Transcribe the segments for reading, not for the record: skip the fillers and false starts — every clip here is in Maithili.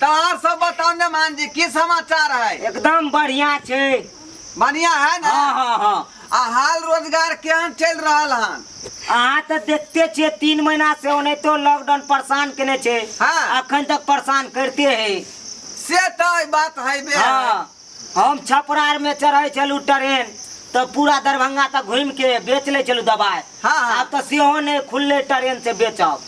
तऽ आर सब बताउ ने मान जी की समाचार है? एकदम बढ़िया छै। बढ़िया है ना? हाँ हाँ हाँ। आ हाल रोजगार केहन चलि रहल हन? अहाँ तऽ देखते छियै 3 महीना से ओनाहितो लॉकडाउन परेशान केने छै। हाँ। अखन तक परेशान करते है। से तऽ ई बात है बे। हाँ, हम छपरा आर में चढ़ै छलहुँ ट्रेन तऽ पूरा दरभंगा तक घूमि के बेच लै छलहुँ दबाइ। हाँ, हाँ। आब तऽ सेहो नहि खुललै ट्रेन से बेचब,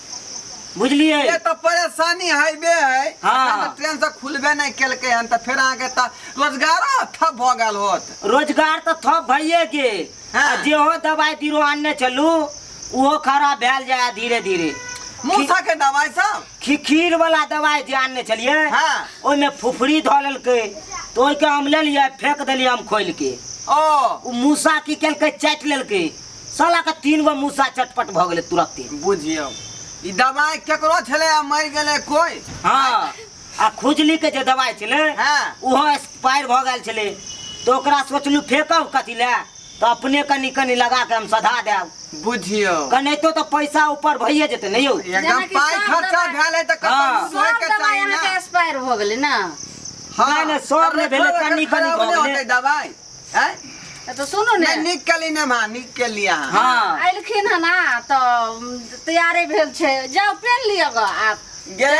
बुझलियै? ये तऽ परेशानी हैबे है। हाँ। एखन तऽ ट्रेन से खुलबे नहि केलकै हन तऽ फेर अहाँके तऽ रोजगारो ठप भऽ गेल होत। रोजगार तऽ ठप भइए गेल। हाँ। आ जेहो दबाइ बीरो आनने छलहुँ ओहो खराब भेल जाय है धीरे धीरे। मूसा के दबाइ सब? खीर वाला दबाइ जे आनने छलियै, हाँ। ओहिमे फुफड़ी धऽ लेलकै तऽ ओहिके हम लेलियै फेंक देलियै हम खोलि के। ओ। ओ मूसा की केलकै चाटि लेलकै, साला के 3 गो मूसा चटपट भऽ गेलै तुरत्ते। बुझियौ ई दबाइ केकरो छलै आ मरि गेलै कोइ। हाँ, आ खुजली के जे दबाइ छलै, हाँ। ओहो एक्सपायर भऽ गेल छलै तऽ ओकरा सोचलहुँ फेकब कथी लए, तऽ अपने कनि कनि लगा के हम सधा देब। बुझियौ। कनाहितो तऽ पैसा ऊपर भइए जेतै ने यौ। एकदम जेनाकि पाइ सब खर्चा दबाइ- भेल है तऽ कतौ हाँ। यूज होइके सब दबाइ चाही ना। अहाँके एक्सपायर भऽ गेलै ने। हाँ। नहि, नहि, सब नहि भेलै, तब कनि कनि खराब भऽ नहि गेलै। होतै दबाइ, आँय? तऽ सुनू ने। नहि, नीक केली ने माँ, नीक केली अहाँ। हाँ। अयलखिन हन आ तऽ तैयारे भेल छै, जाउ पेन लिअ गऽ आब। गे,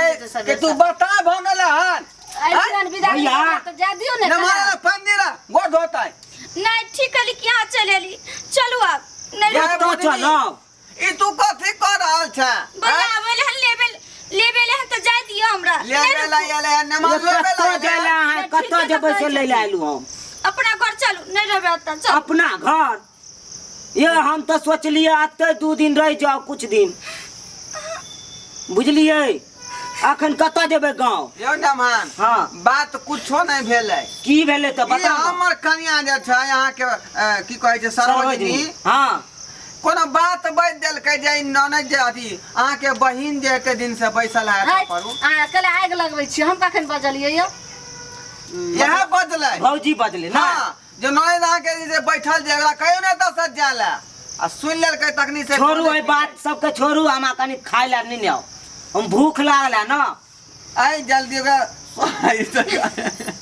के तू बता भऽ गेलै हन? अयलखिन हन विदा भैया। तऽ जा दियौ ने। ने माँ, पंजीरा, गोड़ धोतै। नहीं ठीक कहली कि यहाँ चलि एली, चलू आब। नहीं जा, कतऽ बुढ़नी। चलब? ई तू कथी कऽ रहल छे? भैया आबै ले हन, लेबे लेबे ले हन तऽ जाय दियौ हमरा। लेबे नहीं ला रुकू। एलै हन, नमाज ये लेबे ला कतऽ एलै जाय हन। ला अहाँ? नहीं, कतऽ ठीक है, जेबै तऽ से लै लए कहै एलहुँ हम? अपना घर चलू, नहीं रहबै ओतऽ, चलू। अपना घर? ये हम तऽ सोचलियै एतै 2 दिन रहि जाउ कुछ दिन, बुझलियै? अखन कतऽ जेबै गाँव? यौ नमहान, हाँ। बात कुछो नहि भेलै। की भेलै तऽ ई बताउ ने। हमर कनिया जे छै अहाँके, की कहै छै, सरोजिनी। हाँ। कोनो बात बाजि देलकै जे ई ननद जे अथी अहाँके बहिन जे एते दिन से बैसल है है, पर उ। अहाँ कले आगि लगबै छी, हम कखन बजलियै यौ? इएह बजलै। भौजी बजलै ना? हाँ, जे ननद अहाँके जे बैठल जे एकरा कहियो नहि दसत जाय लए, आ सुनि लेलकै तखनी से। छोड़ू एहि बात सबके छोड़ू, हमरा कनि खाय लए नहि आउ, हम भूख लागल है ना। आइ जल्दी ओकरा।